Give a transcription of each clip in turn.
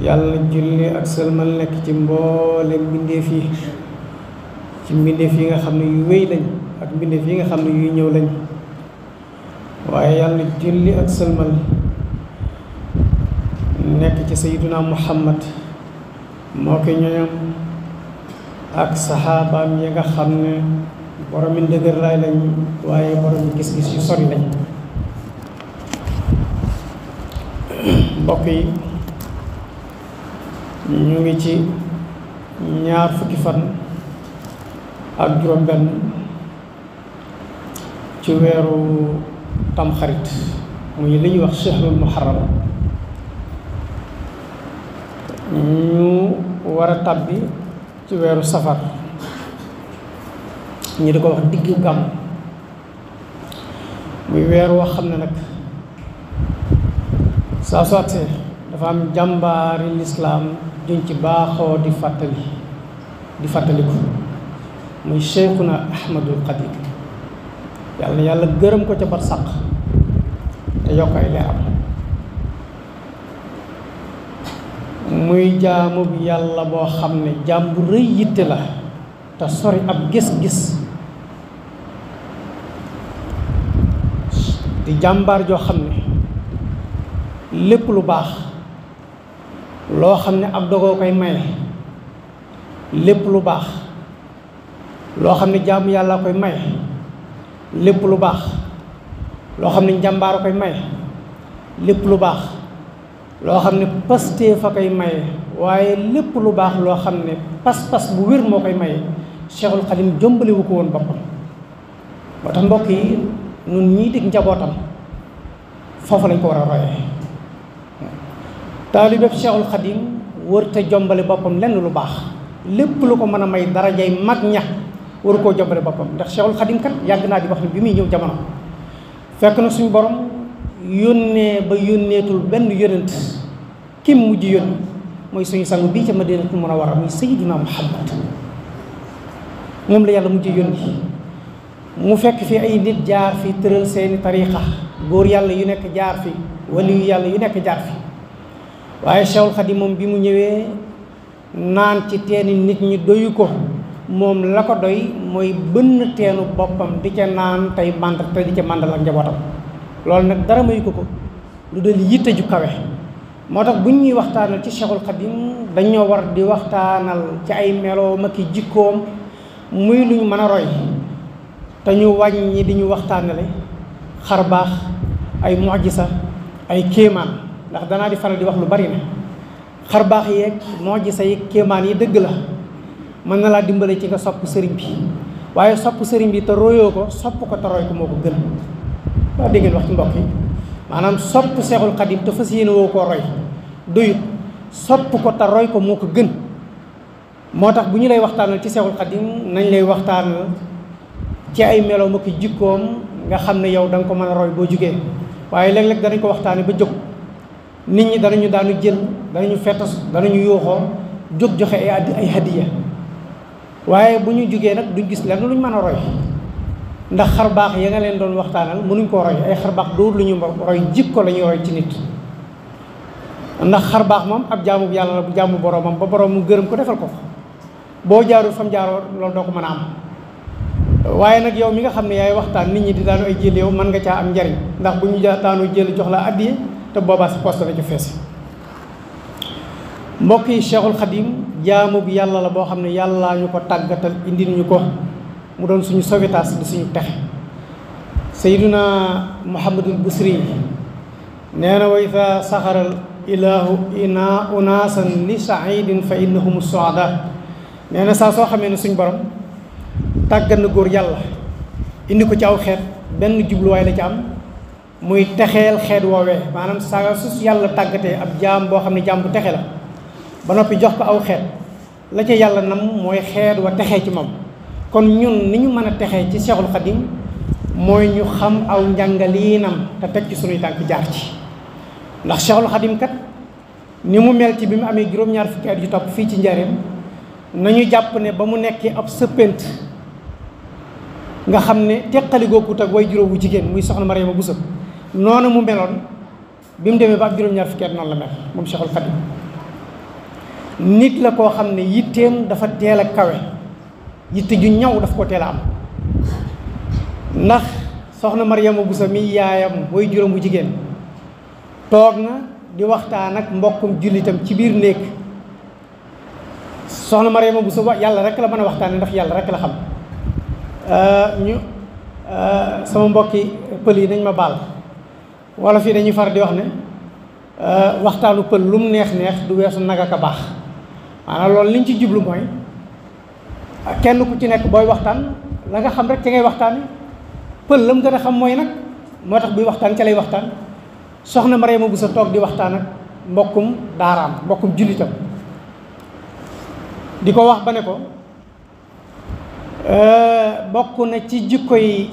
yàlla julli ak sëlmal nekk ci mboolem mbindeef yi ci mbindeef yi nga xam ne yu wéy lañ ak mbindeef yi nga xam ne yuy ñëw lañ waaye yàlla julli ak sëlmal nekk ci sayyiduna muhammad moo ko ñoñam ak saxaabaam yi nga xam ne borom yi ndëgër laay lañ waaye borom gis-gis yu sori lañ. mbokk yi ñu ngi ci ñaar fukki fan ak juróom-benn ci weeru tamxarit muy li ñuy wax shahrul muharram ñu war a tàbbi ci weeru safar ñu di ko wax diggu gàmm muy weer woo xam ne nag saa sottee dafa am jàmbaari lislaam juñ ci baaxoo di fàttaliku muy Cheikhuna Ahmadul Xadim yàlla na yàlla gërëm ko ca barsàq te yokk ay leeram muy jaamu bi yàlla boo xam ne jaam bu rëy yitte la te sori ab gis-gis di jàmbaar joo xam ne lépp lu baax loo xam ne ab dogoo koy maye lépp lu baax loo xam ne jaamu yàlla koy maye lépp lu baax loo xam ne njàmbaar koy maye lépp lu baax loo xam ne pastéef fa koy maye waaye lépp lu baax loo xam ne pas-pas bu wér moo koy maye Cheikhul Khadim jombalewu ko woon boppam moo tax mbokk yi nun ñii dig njabootam foofu lañ ko war a royee taalibeb Cheikhul Khadim wër te jombale boppam lenn lu baax lépp lu ko mën a may darajay mag ña waru koo jombale boppam ndax Cheikhul Khadim kat yàgg naa di wax ne bi muy ñëw jamono fekk na suñu borom yónnee ba yónneetul benn yónent kim mujj yónni mooy suñu sangu bii ca Madinatul Munawwara muy Sayyidina Muhammad moom la yàlla mujj yónni mu fekk fi ay nit jaar fi tëral seeni tariixa góor yàlla yu nekk jaar fi waliyu yàlla yu nekk jaar fi waaye Cheikhul Khadim moom bi mu ñëwee naan ci teeni nit ñi doyu ko moom la ko doy mooy bënn teenu boppam di ca naan tey mànd te di ca màndal ak njabootam loolu nag dara mayu ko lu dul yitte ju kawe moo tax bu ñuy waxtaanal ci Cheikhul Khadim dañoo war di waxtaanal ci ay meloom ak jikkoom muy lu ñu mën a roy te ñu wàññi di ñu waxtaanale xar baax ay mujisa ay kéemaan ndax danaa di faral di wax lu bari ne xar baax yeeg mujisa yi kéemaan yi dëgg la mën na laa dimbale ci nga sopp sëriñ bi waaye sopp sëriñ bi te royoo ko sopp ko te roy ko moo ko gën waa dégg ngeen wax ci mbokk yi maanaam sopp Seexul Xadim te fas yéene woo koo roy doyut sopp ko te roy ko moo ko gën moo tax bu ñu lay waxtaanal ci Seexul Xadim nañ lay waxtaanal ci ay meloom ak jikkoom nga xam ne yow da nga ko mën a roy boo jugee waaye léeg-léeg danañ ko waxtaane ba jóg nit ñi danañu daanu jël danañu fettas danañu yuuxoo jóg joxe ay hadiya waaye bu ñu jugee nag duñ gis lenn luñ mën a roy ndax xar baax ya nga leen doon waxtaanal mënuñ koo roy ay xar baax dóor lu ñu roy jikko la ñuy roy ci nit ndax xar baax moom ab jaamu yàlla la bu jaamu boroomam ba boroom mu gërëm ko defal ko boo jaarul fam jaaroo loolu doo ko mën a am waaye nag yow mi nga xam ne yaay waxtaan nit ñi di daanu ay jël yow mën nga caa am njariñ ndax bu ñu daanu jël jox la addiye te boobaa si poste la ci fees mbokk yi Cheikhul Khadim jaamu bi yàlla la boo xam ne yàllaa ñu ko tàggatal indi ñu ko mu doon suñu sauvetage di suñu texe Sayyiduna Muhammadul Busri nee na wa ida saxaral ilahu ina unaasan li saidin fa innahum suada nee na saa soo xamee ne suñ borom tàggat na góor yàlla indi ko ci aw xeet benn jubluwaay la ci am muy texeel xeet woowee maanaam saa su yàlla tàggatee ab jaam boo xam ne jaam bu texe la ba noppi jox ko aw xeet la ca yàlla nam mooy xeet wa texee ci moom kon ñun ni ñu mën a texee ci Cheikhul Khadim mooy ñu xam aw njàngaliinam te teg ci sunuy tànk jaar ci ndax Cheikhul Khadim kat ni mu mel ci bi mu amee juróom-ñaar fukki at yu topp fii ci njaareem nañu jàpp ne ba mu nekkee ab sëppent nga xam ne teqali gookut ak way juróom wu jigéen muy soxna Mariama Bousso noonu mu meloon bi mu demee ba ab juróom-ñaar fukki at noonu la mel moom Cheikhul Khadim nit la koo xam ne yitteem dafa teel a kawe yitte ju ñaw daf ko teel a am ndax soxna Mariama Bousso mi yaayam booy juróom bu jigéen toog na di waxtaan ak mbokkum jullitam ci biir néeg soxna Mariama Bousso yàlla rek la mën a waxtaane ndax yàlla rek la xam sama mbokki pël yi nañ ma baal wala fii dañuy far di wax ne waxtaanu pël lu mu neex neex du weesu nag ak a baax maanaam loolu liñ ci jublu mooy kenn ku ci nekk booy waxtaan la nga xam rek ci ngay waxtaane pël la mu gën a xam mooy nag moo tax buy waxtaan ca lay waxtaan soxna Mariama Bousso toog di waxtaan ak mbokkum daaraam mbokkum jullitam di ko wax ba ne ko bokk na ci jikko yi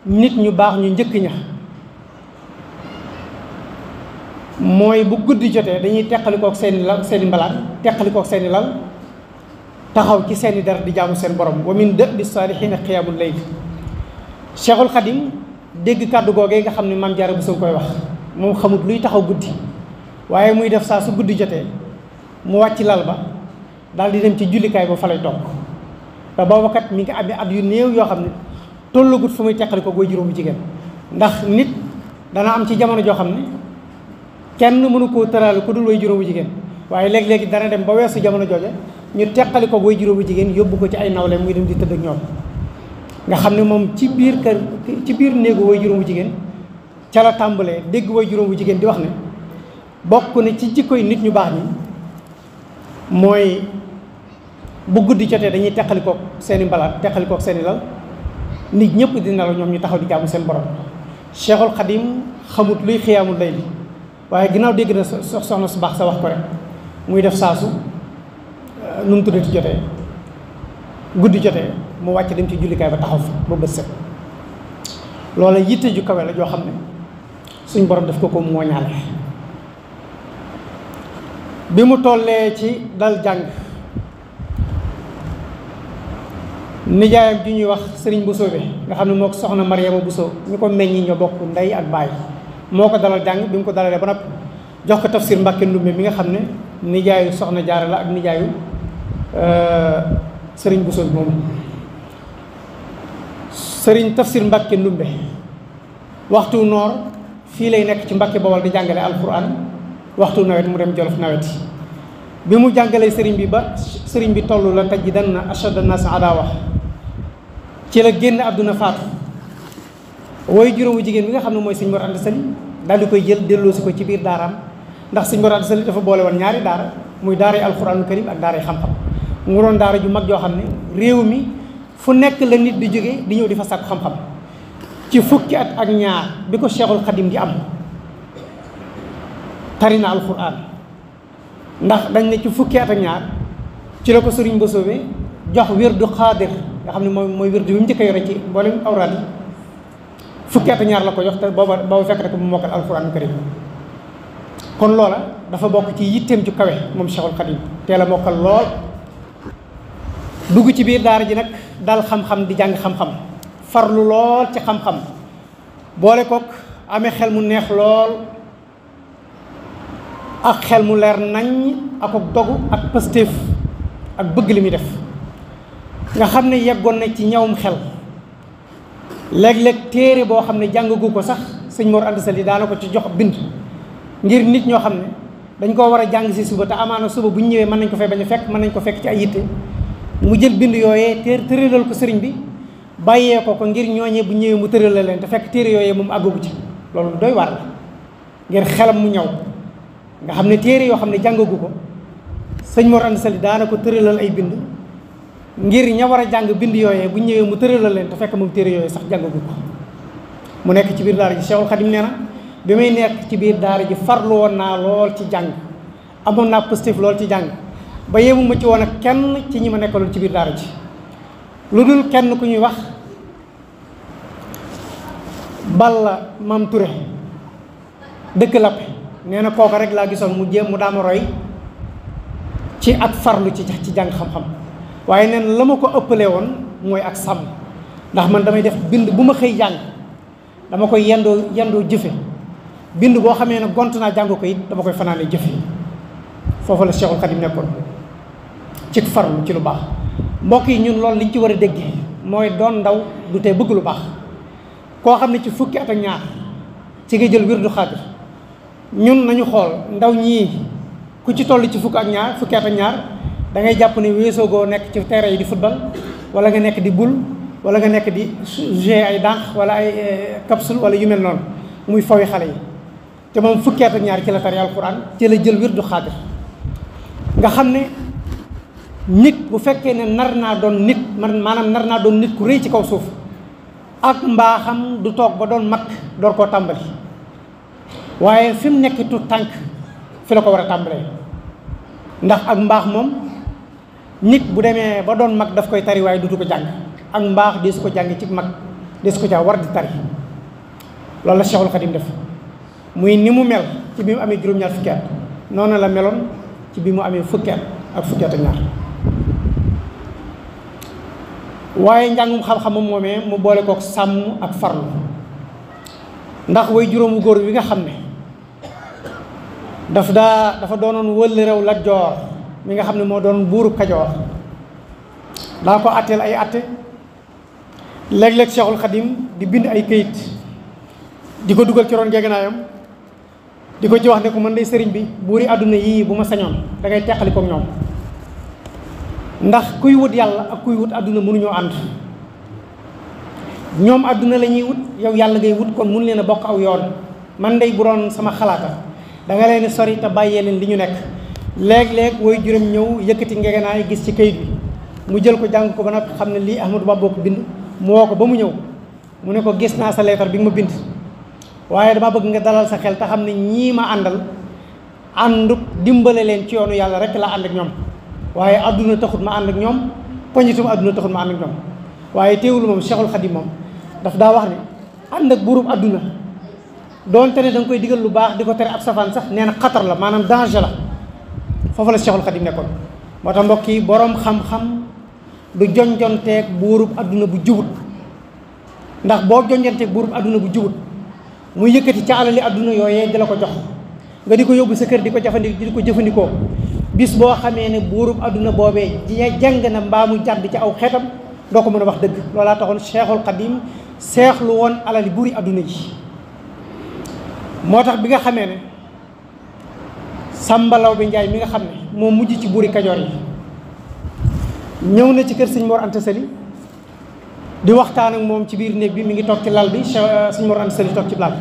nit ñu baax ñu njëkk ña mooy bu guddi jotee dañuy teqalikook seeni lal seeni mbalaan teqalikook seeni lal taxaw ci seeni der di jaamu seen borom wa min da'bi saalihiina qiyaamul layl Cheikhul Khadim dégg kàddu googee nga xam ne Maam Jaara Bousso koy wax moom xamut luy taxaw guddi waaye muy def saa su guddi jotee mu wàcc lal ba daal di dem ci jullikaay ba fa lay toog te booba kat mi ngi amee at yu néew yoo xam ne tollagut fu muy teqalikook way juróomu jigéen ndax nit dana am ci jamono joo xam ne kenn mënu koo tëraale ku dul way juróomu jigéen waaye léeg-léegi dana dem ba weesu jamono jooja ñu teqali ko way juróomu jigéen yóbbu ko ci ay nawle muy dem di tëdd ak ñoom nga xam ne moom ci biir kër ci biir néegu way juróomu jigéen ca la tàmbalee dégg way juróomu jigéen di wax ne bokk na ci jikkoy nit ñu baax ñi mooy bu guddi jotee dañuy teqalikook seeni mbalaat teqalikook seeni lal nit ñëpp di nelaw ñoom ñu taxaw di jaamu seen borom Cheikhul Khadim xamut luy xiyaamul layli waaye ginnaaw dégg na soxna su baax sa wax ko rek muy def saasu nu mu tuddati jotee guddi jotee mu wàcc dem ci jullikaay ba taxaw fa ba bët set loola yitte ju kawe la joo xam ne suñ borom daf ko mooñaale bi mu tollee ci dal jàng nijaayam ju ñuy wax sëriñ Bousso bi nga xam ne moo ko soxna Mariama Bousso ñu ko meññi ñoo bokk ndey ak baay moo ko dalal jàng bi mu ko dalalee ba noppi jox ko tafsir Mbàkke Ndumbe mi nga xam ne nijaayu soxna Jaara la ak nijaayu sëriñ Bousso bi moom sëriñ tafsir Mbàkke Ndumbe waxtu noor fii lay nekk ci Mbàkke Bawol di jàngale alquran waxtu nawet mu dem Jolof nawet bi mu jàngalee sëriñ bi ba sëriñ bi toll la tajidanna ashadda an-naas adaawa ci la génn àdduna faatu wooy juróomu jigéen bi nga xam ne mooy sëñ Mor Anta Sali daal di koy jël delloosi ko ci biir daaraam ndax sëñ Mor Anta Sali dafa boole woon ñaari daara muy daaray alxuraanul karim ak daaray xam-xam mu doon daara ju mag joo xam ne réew mi fu nekk la nit di jóge di ñëw di fa sàkku xam-xam ci fukki at ak ñaar bi ko Cheikhul Khadim di am tari na alxuraan ndax dañ ne ci fukki at ak ñaar ci la ko sëriñ Bousso bi jox wirdu xaadir nga xam ne mooy wirdu bi mu njëkk a yore ci mboolem awraad yi fukki at ak ñaar la ko jox te booba fekk rek mu mokkal alxuraanu karim kon loola dafa bokk ci yitteem ju kawe moom Cheikhul Khadim teel a mokkal lool dugg ci biir daara ji nag dal xam-xam di jàng xam-xam farlu lool ci xam-xam boole kook amee xel mu neex lool ak xel mu leer nañ ak dogu ak pëstéef ak bëgg li muy def nga xam ne yeggoon na ci ñawum xel léeg-léeg téere boo xam ne jàngagu ko sax sëñ Mor Anta Sali daana ko ci jox bind ngir nit ñoo xam ne dañ koo war a jàng si suba te amaana suba bu ñu ñëwee mën nañ ko fay bañ a fekk mën nañ ko fekk ci ay yitte mu jël bind yooyee tëralal ko sëriñ bi bàyyee ko ngir ñooñee bu ñëwee mu tëralal leen te fekk téere yooyee moom àggagu ci loolu doy waar la ngir xelam mu ñaw nga xam ne téere yoo xam ne jàngagu ko sëñ Mor Anta Sali daana ko tëralal ay bind ngir ña war a jàng bind yooyee bu ñëwee mu tëralal leen te fekk moom téere yooyee sax jàngagu ko mu nekk ci biir daara ji Cheikhul Khadim nee na bi may nekk ci biir daara ji farlu woon naa lool ci jàng amoon naa positif lool ci jàng ba yemu ma ci woon ak kenn ci ñi ma nekkaloon ci biir daara ji lu dul kenn ku ñuy wax Balla Mam Touré dëkk Lappe nee na kooku rek laa gisoon mu jéem mu daama roy ci ak farlu ci jàng xam-xam waaye neen la ma ko ëppalee woon mooy ak sàmm ndax man damay def bind bu ma xëy jàng dama koy yendoo jëfe bind boo xamee ne gont naa jàng ko it dama koy fanaanee jëfe foofu la Cheikhul Khadim nekkoon ci farlu ci lu baax. mbokk yi ñun loolu liñ ci war a déggee mooy doon ndaw du tee bëgg lu baax. koo xam ne ci fukki at ak ñaar ci nga jël wirdu xaadir, ñun nañu xool ndaw ñii ku ci toll ci fukki at ak ñaar da ngay jàpp ne weesoogoo nekk ci terrain yi di football, wala nga nekk di bul, wala nga nekk di jouer ay dànq wala ay capsule wala yu mel noonu muy fawi xale yi. te moom fukki at ak ñaar ci la tari alquran, ci la jël wirdu xaadir. nga xam ne nit bu fekkee ne nar naa doon nit, maanaam nar naa doon nit ku rëy ci kaw suuf, ak mbaaxam du toog ba doon mag door koo tàmbali, waaye fi mu nekk tu tànk fi la ko war a tàmbalee. ndax ak mbaax moom nit bu demee ba doon mag daf koy tari waaye dutu ko jàng. ak mbaax dee su ko jàng ci mag, dee su ko caa war di tari. loolu la Cheikhul Khadim def, muy ni mu mel ci bi mu amee juróom-ñaar fukki at noonu la meloon ci bi mu amee fukki at ak fukki at ak ñaar. waaye njàngum xam-xamam moomee mu boole kook sàmm ak farlu, ndax way juróomu góor wi nga xam ne dafa doonoon wëlli rew Lat Joor mi nga xam ne moo doon buuru Kajoor, daa ko atteel ay atte. léeg-léeg Cheikhul Khadim di bind ay këyit di ko dugal ci ron geeganaayam di ko ci wax ne ko man day sëriñ bi buuri àdduna yii bu ma sañoon da ngay teqali koog ñoom, ndax kuy wut yàlla ak kuy wut àdduna mënuñoo ànd. ñoom àdduna la ñuy wut, yow yàlla ngay wut, kon mun leen a bokk aw yoon. man day bu doon sama xalaata da nga leen sori te bàyyee leen li ñu nekk. léeg-léeg woy juróom ñëw yëkkati ngegenaay gis ci kayit bi mu jël ko jàng ko ba nag xam ne lii Ahmadou Bamba ko bind, mu woo ko ba mu ñëw mu ne ko gis naa sa leetar bi nga ma bind, waaye dama bëgg nga dalal sa xel te xam ne ñii ma àndal àndut dimbale leen ci yoonu yàlla rek la ànd ak ñoom, waaye àdduna taxut ma ànd ak ñoom, poñitum àdduna taxut ma ànd ak ñoom. waaye teewul moom Cheikhul Khadim moom daf daa wax ne ànd ak buurub àdduna doonte ne da nga koy digal lu baax di ko tere ab safaan sax nee na xatar la, maanaam danger la. foofu la Cheikhul Khadim nekkoon. moo tax mbokk yi boroom xam-xam du jonjonteeg buurub àdduna bu jubut, ndax boo jonjonteeg buurub àdduna bu jubut muy yëkkati ca alali àdduna yooyee di la ko jox nga di ko yóbbu sa kër di ko jëfandikoo bis boo xamee ne buurub àdduna boobee jàng na mbaa mu jàdd ci aw xeetam doo ko mën a wax dëgg. loolaa taxoon Cheikhul Khadim seexlu woon alali buuri àdduna yi. moo tax bi nga xamee ne Samba Laobé Ndiaye mi nga xam ne moo mujj ci buuri Kajoor yi ñëw na ci kër sëñ Mor Anta Sali di waxtaan ak moom ci biir néeg bi, mi ngi toog ci lal bi, sëñ Mor Anta Sali toog ci lal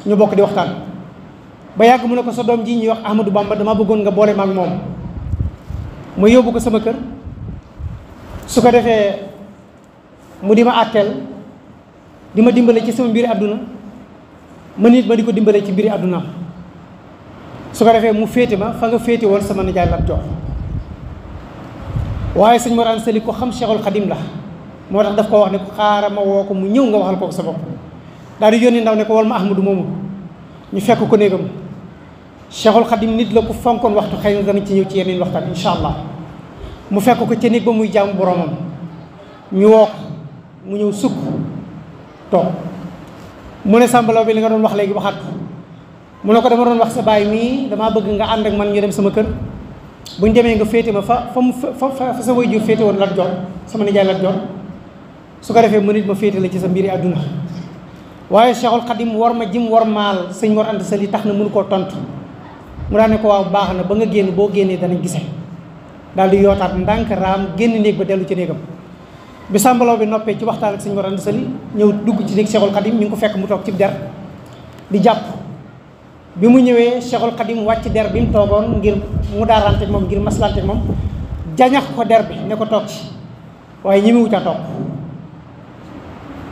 ñu bokk di waxtaan ba yàgg mu ne ko sa doom ji ñuy wax Ahmadou Bamba dama bëggoon nga boole ma ak moom ma yóbbu ko sama kër, su ko defee mu di ma àtteel di ma dimbale ci sama mbiri àdduna, ma nit ma di ko dimbale ci mbiri àddunaam, su ko defee mu féete ma fa nga féete woon sama nijaay Lat Joor. waaye sëñ Mor Anta Sali ko xam Cheikhul Khadim la, moo tax daf ko wax ne ko xaaral ma woo ko mu ñëw nga waxal ko sa bopp. daal di yónni ndaw ne ko wal ma Ahmadou moomu, ñu fekk ko néegam. Cheikhul Khadim nit la ku fonkoon waxtu, xëy na dana ci ñëw ci yeneen waxtaan incha allah. mu fekk ko ca néeg ba muy jaamu boromam, ñu woo ko mu ñëw sukk toog. mu ne Samba Laobé li nga doon wax léegi waxaat ko. mu ne ko dama doon wax sa baay mii damaa bëgg nga ànd ak man ñu dem sama kër, buñ demee nga féete ma fa sa waajur féete woon Lat Joor, sama nijaay Lat Joor, su ko defee ma nit ma féete la ci sa mbiri àdduna. waaye Cheikhul Khadim war ma jim war maal sëñ Mor Anta Sali tax na mënu koo tontu. mu daan ne ko waaw baax na ba nga génn, boo génnee danañ gise. daal di yootaat ndànk raam génn néeg ba dellu ci néegam. bi Samba Laobé noppee ci waxtaan ak sëñ Mor Anta Sali ñëw dugg ci néeg Cheikhul Khadim, ñu ngi ko fekk mu toog ci der di jàpp. bi mu ñëwee Cheikhul Khadim wàcc der bi mu toogoon ngir mu daarante ak moom, ngir maslante ak moom, jañax ko der bi ne ko toog ci, waaye ñi mu wuta toog.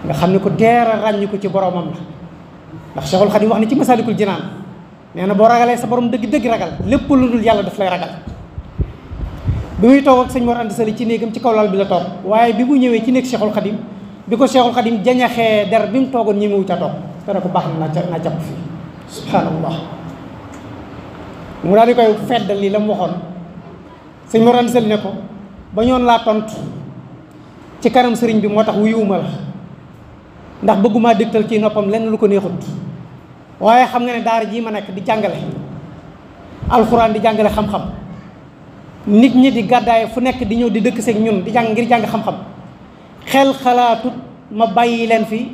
nga xam ne ko teer a ràññi ko ci boromam la, ndax Cheikhul Khadim wax ni ci Masalikul Jinaan nee na boo ragalee sa borom dëgg-dëgg ragal, lépp lu dul yàlla daf lay ragal. bi muy toog ak sëñ Mor Anta Sali ci néegam ci kaw lal bi la toog, waaye bi mu ñëwee ci néeg Cheikhul Khadim bi ko Cheikhul Khadim jañaxee der bi mu toogoon ñi mu wuta toog, te ne ko baax na naa jàpp fii. subhaanallah. mu daal di koy feddal lii la mu waxoon. sëñ Mor Anta Sali ne ko ba ñoon laa tontu ci kanam sëriñ bi moo tax wuyuwuma la, ndax bëggumaa dégtal ci noppam lenn lu ko neexut. waaye xam nga ne daara jii ma nekk di jàngale alxuraan, di jàngale xam-xam, nit ñi di gàddaay fu nekk di ñëw di dëkk seeg ñun di jàng ngir jàng xam-xam xel xalaatut ma bàyyi leen fi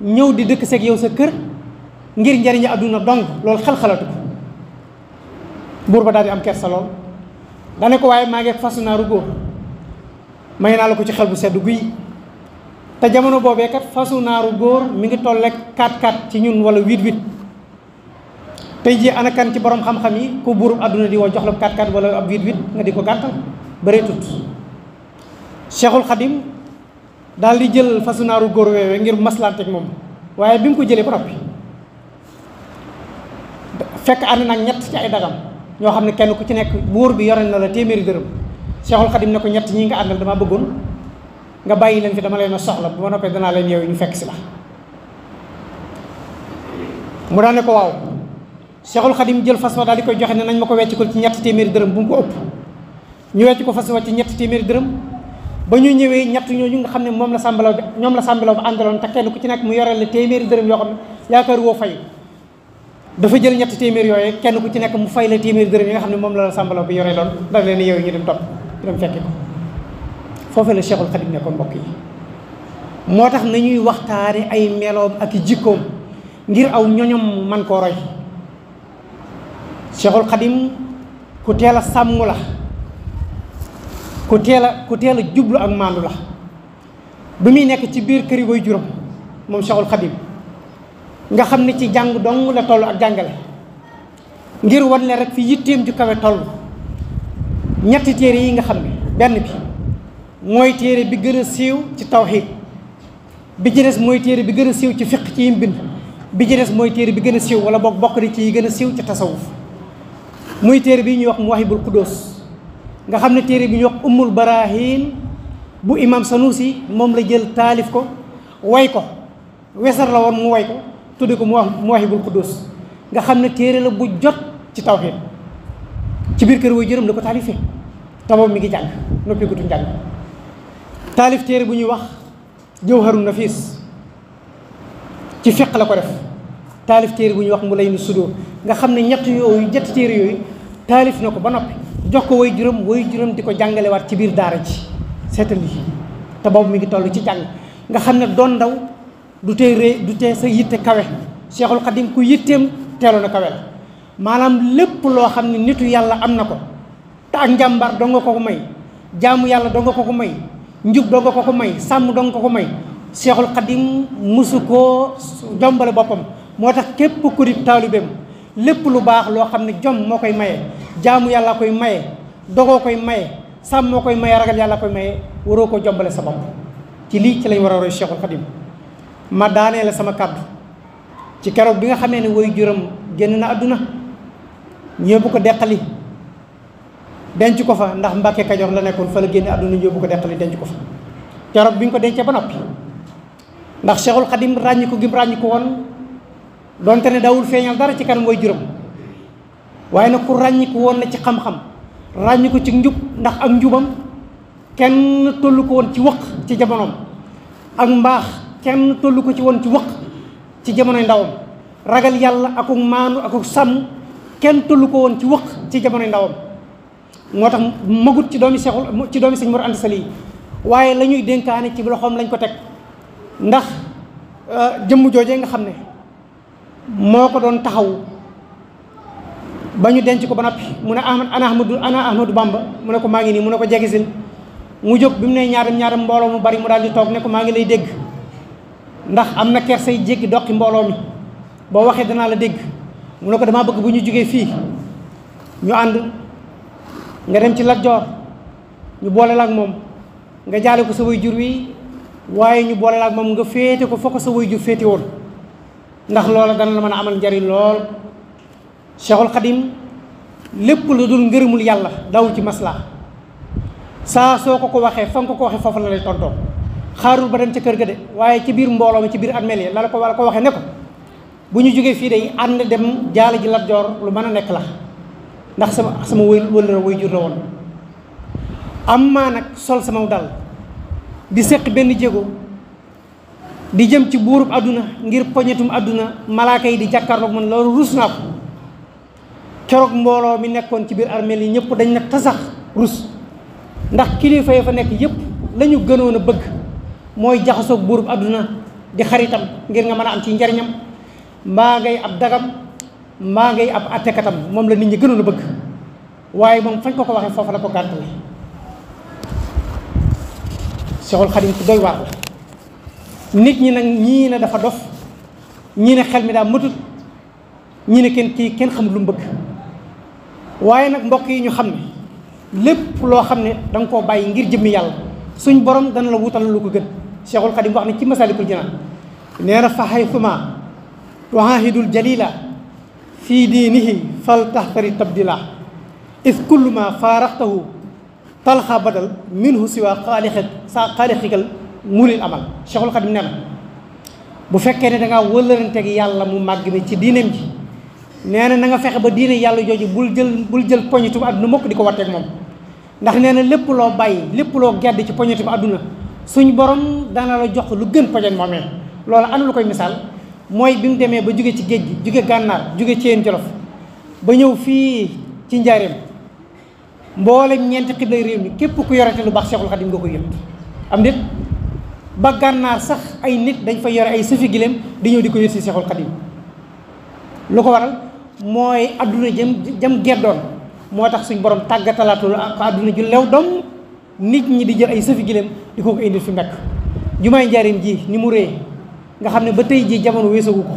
ñëw di dëkk seeg yow sa kër ngir njariñu àdduna dong loolu xel xalaatu ko buur ba daal di am kersa lool dane ko waaye maa ngi fasu naaru góor may naa la ko ci xel bu sedd guy te jamono boobee kat fasu naaru góor mi ngi tolleeg 4-4 ci ñun wala 8-8 tey jii ana kan ci borom xam-xam yi ku buurub àdduna di woo jox la 4-4 wala ab 8-8 nga di ko gàttal bëree tut Cheikhul Khadim daal di jël fasu naaru góor weewee ngir maslaanteeg moom waaye bi mu ko jëlee ba noppi fekk ànd nag ñett ci ay dagam ñoo xam ne kenn ku ci nekk buur bi yore na la téeméeri dërëm Cheikhul Khadim ne ko ñett ñi nga àndal dama bëggoon nga bàyyi leen fi dama leen a soxla bu ma noppee danaa leen yeewu ñu fekk si la mu daan ne ko waaw Cheikhul Khadim jël fas wa daal di koy joxe ne nañ ma ko wecc ko ci ñetti téeméeri dërëm bu mu ko ëpp ñu wecc ko fas wa ci ñetti téeméeri dërëm ba ñu ñëwee ñett ñooñu nga xam ne moom la sàmbalaw bi ñoom la sàmbalaw bi àndaloon te kenn ku ci nekk mu yoreel la téeméeri dërëm yoo xam ne yaakaar woo fay dafa jël ñetti téeméer yooyu kenn ku ci nekk mu fay la téeméeri dërëm yi nga xam ne moom la sàmbalaw bi yoree loon daf leen yow ñu dem topp ñu dem fekki ko foofee la Cheikhul Khadim nekkoon mbokk yi moo tax nañuy waxtaane ay meloom ak i jikkoom ngir aw ñoñom man koo roy Cheikhul Khadim ku teel a sàmm la ku teel a jublu ak maandu la bi muy nekk ci biir kër yi way juróom moom Cheikhul Khadim nga xam ne ci jàng dong la toll ak jàngale ngir wan le rek fi yitteem ju kawe toll ñetti téere yi nga xam ne benn bi mooy téere bi gën a siiw ci tawxiid bi ci des mooy téere bi gën a siiw ci fiq ci yim bind bi ci des mooy téere bi gën a siiw wala boog bokk na ci yi gën a siiw ci tasawuf muy téere bi ñuy wax Mawahibul Quddus nga xam ne téere bi ñuy wax Ummul Barahin bu imam Sanusi moom la jël taalif ko way ko wesar la woon mu way ko tudde ko Mawahibul Quddus nga xam ne téere la bu jot ci tawxiid ci biir kër way jërëm la ko taalifee te moom mi ngi jàng noppi gutu jàng taalif téere bu ñuy wax Jawharun Nafis ci fiq la ko def taalif téere bu ñuy wax Mulaynu Sudur nga xam ne ñetti téere yooyu taalif na ko ba noppi jox ko way juróom di ko jàngalewaat ci biir daara ji seetal lii te boobu mi ngi toll ci jàng nga xam ne doon ndaw du tee sa yitte kawe Cheikhul Khadim ku yitteem teeloon a kawe la maanaam lépp loo xam ne nitu yàlla am na ko te ak njàmbar doo nga ko ko may jaamu yàlla doo nga ko ko may njub doo nga ko ko may sàmm doo nga ko ko may Cheikhul Khadim musu koo jombale boppam moo tax képp ku di taalibeem lépp lu baax loo xam ne jom moo koy maye jaamu yàlla koy maye dogoo koy maye sàmm moo koy maye ragal yàlla koy maye waroo ko jombale sa bopp ci lii ci lañ war a roy Cheikhul Khadim ma daanee la sama kàddu ci keroog bi nga xamee ne way juram génn na àdduna ñëbbu ko deqali denc ko fa ndax Mbàkke Kajoor la nekkoon fa la génne àdduna ñëbbu ko deqali denc ko fa keroog bi ñu ko dencee ba noppi ndax Cheikhul Khadim ràññi ko gim ràññi ko woon donte ne daawul feeñal dara ci kanam way juram waaye nag ku ràññi ko woon na ci xam-xam ràññi ko ci njub ndax ak njubam kenn tollu ko woon ci wëq ci jamonoom ak mbaax kenn tollu ko ci woon ci wëq ci jamonoy ndawam ragal yàlla akuk maanu akuk sàmm kenn tollu ko woon ci wëq ci jamonoy ndawam moo tax magut ci doomi Sëñ Mor Anta Sali waaye la ñuy dénkaane ci loxoom lañ ko teg ndax jëmm joojee nga xam ne moo ko doon taxaw ba ñu denc ko ba noppi mu ne ana Ahmadou Bamba mu ne ko maa ngi nii mu ne ko jegisil mu jóg bi mu ne ñaaram mbooloo mu bari mu daal di toog ne ko maa ngi lay dégg ndax am na kersay jéggi doqi mbooloo mi boo waxee danaa la dégg mu ne ko damaa bëgg bu ñu jógee fii ñu ànd nga dem ci Lat Joor ñu boole la ak moom nga jaale ko sa way jur wi waaye ñu boole la ak moom nga féete ko foo ko sa way jur féete woon ndax loola dana la mën a amal njariñ lool Cheikhul Khadim lépp lu dul ngërëmul yàlla daw ci maslaa saa soo ko waxee fa nga ko waxee foofu la lay tontoo xaarul ba dem ca kër ga de waaye ci biir mbooloo mi ci biir armeel yi la ko waxee ne ko bu ñu jógee fii day ànd dem jaale ji Lat Joor lu mën a nekk la ndax sama wëllëra way jur la woon am maa nag sol sama dal di seq benn jéego di jëm ci buurub àdduna ngir poñetum àdduna malaaka yi di jàkkaarloog man loolu rus naa ko keroog mbooloo mi nekkoon ci biir armeel yi ñëpp dañ ne tasax rus ndax kilifa yi fa nekk yëpp la ñu gënoon a bëgg mooy jaxasoog buurub àdduna di xaritam ngir nga mën a am ci njariñam mbaa ngay ab dagam mbaa ngay ab attekatam moom la nit ñi gënoon a bëgg waaye moom fañ ko waxee foofu la ko gàntale Seexul Xadim ku doy waar la nit ñi nag ñii ne dafa dof ñii ne xel mi daa matut ñii ne kenn xamul lu mu bëgg waaye nag mbokk yi ñu xam ne lépp loo xam ne da nga koo bàyyi ngir jëmmi yàlla suñ borom dana la wutal lu ko gën Seexul Xadim wax ne ci Masaalikul Jinaan nee na fa haythuma tuahidul jalila fii diinihi fal taxtari tabdila is kullu ma faaraxtahu talxa badal minhu siwa xaalixikal mulil amal Seexul Xadim nee na bu fekkee ne dangaa wëlëranteeg yàlla mu màgg mi ci diineem ji nee na nga fexe ba diine yàlla jooju bul jël poñitum àdduna mokk di ko watteeg moom ndax nee na lépp loo bàyyi lépp loo gedd ci poñitum àdduna suñ borom dana la jox lu gën poñet moomee loolu ana lu koy misaal mooy bi mu demee ba jóge ci géej gi jóge gànnaar jóge ci yéen jolof ba ñëw fii ci njaareem mboolem ñeenti xiblay réew mi képp ku yorete lu baax Seexul Xadim nga koy yëpp am nit ba gànnaar sax ay nit dañ fa yore ay sëfi gileem di ñëw di ko yët si Seexul Xadim lu ko waral mooy adduna jëm geddoon moo tax suñ borom tàggatalaatul ak adduna ju lew doom nit ñi di jël ay sëfi gileem di ko indil fi mekk jumaay njaareem ji ni mu rëy nga xam ne ba tey jii jamono weesagu ko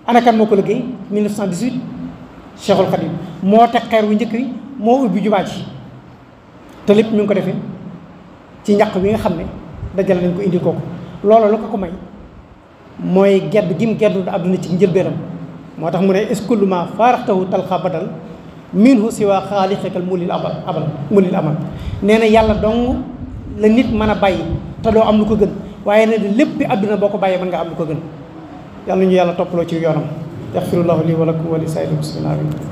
ana kan moo ko liggéey 1918 Cheikhul Khadim moo teg xeer wu njëkk wi moo ubbi jumaa ji te lépp ñu ngi ko defee ci ñaq wi nga xam ne dajale nañ ko indi kooku loolu lu ko may mooy gedd gim geddu àdduna ci njëlbeenam moo tax mu ne iskullu ma faaraxtahu talxa badal minhu siwa xaalixikal mulil amal nee na yàlla dong la nit mën a bàyyi te doo am lu ko gën waaye ne lépp bi àdduna boo ko bàyyee mën nga am lu ko gën yàlla ñu yàlla toppaloo ci yoonam yaxfirullahu li wa lakum wa li saa'iril muslimiin